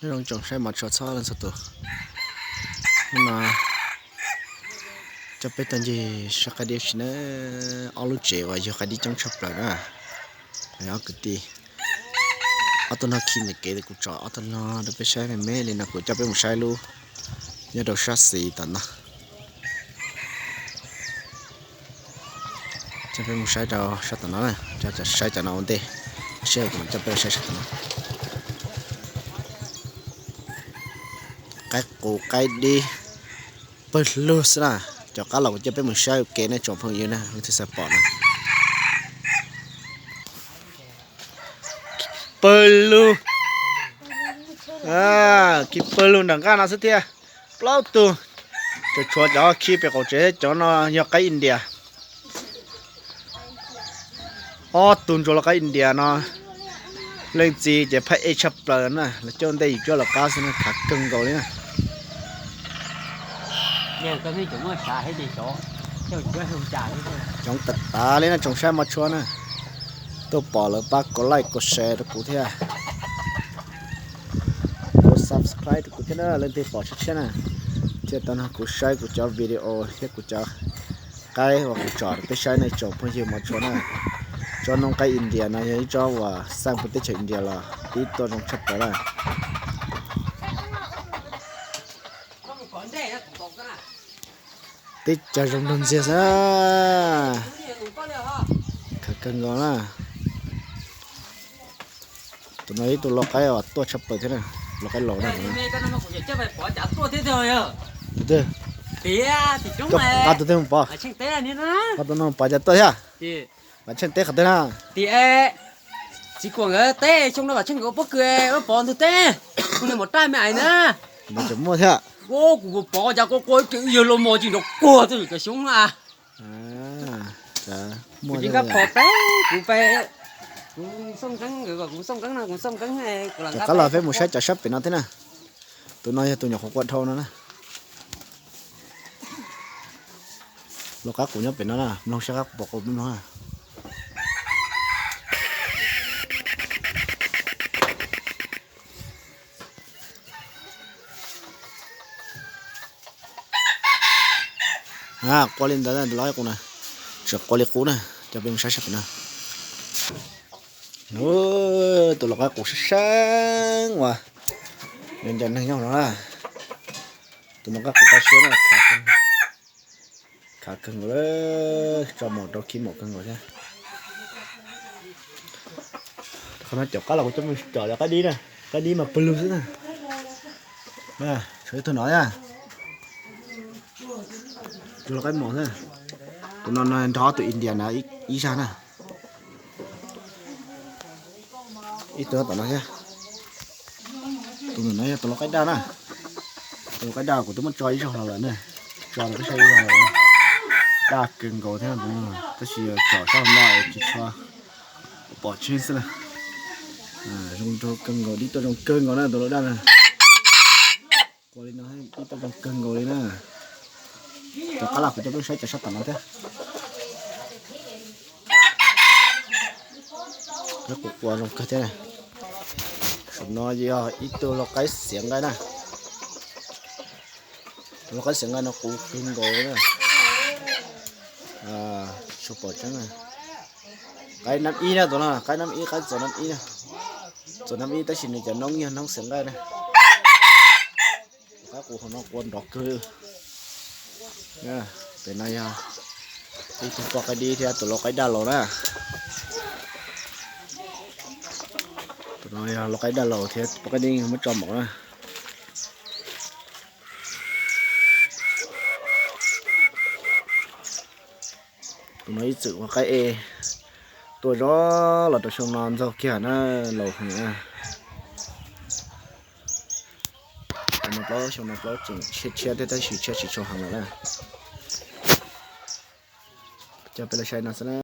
Nyob zoo tsoom saib mov tshua txhua leej txhua tus. Hnub no coj peb tuaj ncig saib qaib dib tsi na. Ob lub tsev uas yug qaib dib coob tshaj plaws na. Ob kwv tij, ob tug no khi ntawm kev, kuv tsom ob tug no rau peb saib me me li no, kuv coj peb mus saib lub nyob rau sab xis tom no. Coj peb mus saib rau sab tom no, saib cov no ua ntej, seb kuv mam coj peb saib sab tom no. Qaib qus qaib dib pawg lug xwb na. Cov qab los kuv coj peb mus saib ua ke nej tsoom phooj ywg na, leej twg xav pom na. Pawg lug, khi pawg lug nram nqaj no xwb thiab. Plaub tug, tsuas tshuav cov khi pem qaum tsev, cov no yog qaib India. Ob tug ntsuag los qaib India no, leej txiv ces phaj ej tshaj plaws na, los coj ntej yus cuab lawv qab xwb na, khav kawg nkaus li na. Coob tas tas li na tsoom saib mov tshua na. Tuaj pom lawm pab kov like kov share rau kuv thiab, kov subscribe rau kuv thiab na, leej twg pom tshiab tshiab na, thiaj tau nrog kuv saib kuv cov video thiab kuv cov qaib uas kuv tsom rau peb saib nej tsoom phooj ywg mov tshua na. Tsob noob qaib India no yog ib tsob uas xaj puag teb chaws India los pib tuaj zoo tshaj plaws na. Teb chaws zoo nrog ntxiag xwb. Khav kawg nkaus na. Tus no ib tug lau qaib uas tuaj tshaj plaws thiab na, lau qaib laus na. Tus twg? Qab tus twg mus pov? Qab tus no pov cas tuaj thiab? Vam Tsheej teb qhov twg na? Txiv Kuam nkawd teb xyoo no Vam Tsheej nkawd ua pob kws ua pov ntug teb, kuv niag maum raj me ais na. Kuv pov cas qua qua ib ce yawg los mos tsis nrov kuag txog cov xyoob na. Kuv tsis nkag pom teb, kuv pe, kuv xoj nqeeb, kuv xoj nqeeb no kuv xoj nqeeb. Cov qab los peb mus saib cov sab pem no thiab na. Tus no yog tus nyuam qhuav qua dhau no na. Lau qaib qus nyob pem no na, mloog saib qaib qus pom qus mloog na. Qua li ntawd tus lau qaib qus na, tseem qua li qub na, coj peb mus saib sab pem no. Tus lau qaib qus sab sab uas ncaws neeg nyob no na. Tus no qaib qus toj siab na, khav kawg nkaus, tso maum rau khib maum kawg nkaus thiab. Qhov no cov qab los kuv coj mus cov qaib dib na, qaib dib mas pawg lug xwb na. Tshuav ib tug no thiab, tus lau qaib maum xwb. Tus no nrog ob tug India na ib zaj na. Ib tug tom no thiab. Tus no yog tus lau qaib daj na. Tus lau qaib daj kuv twb muab tso ib zaug los lawm na. Tso rau peb saib ib zaug lawm. Daj kawg nkaus thiab, tab sis tsom sab no tsis tshua pom tseg xwb na. Zoo nraug kawg nkaus, dib tuaj zoo kawg nkaus na tus lau daj na. Qua li no dib tuaj zoo kawg nkaus li na. Cov qab los kuv coj peb saib cov sab tom no thiab. Qaib qus qua zoo kawg thiab. Saum no yog ib tug lau qaib xiav nqaij na. Tus lau qaib xiav nqaij no qus kawg nkaus na. Tsis pom tseeb. Qaib nab ib na, tus no qaib nab ib, qaib txuas nab ib na. Txuas nab ib tab sis nws cov noob yog noob xiav nqaij na. Qaib qus hauv no qua nrov kawg. Pem no yog ib tug poj qaib dib thiab tus lau qaib daj laus na. Tus no yog lau qaib daj laus thiab poj qaib dib muab tso maum na. Tus no ib txwm ua qaib e tuaj zov los rau xyoo no ntxaug kiag na, laus heev na. Xyoo no plaub, xyoo no plaub tseem tshiab tshiab thiab tab sis tshiab tsis tshua heev lawm na. Coj peb los saib no xwb na.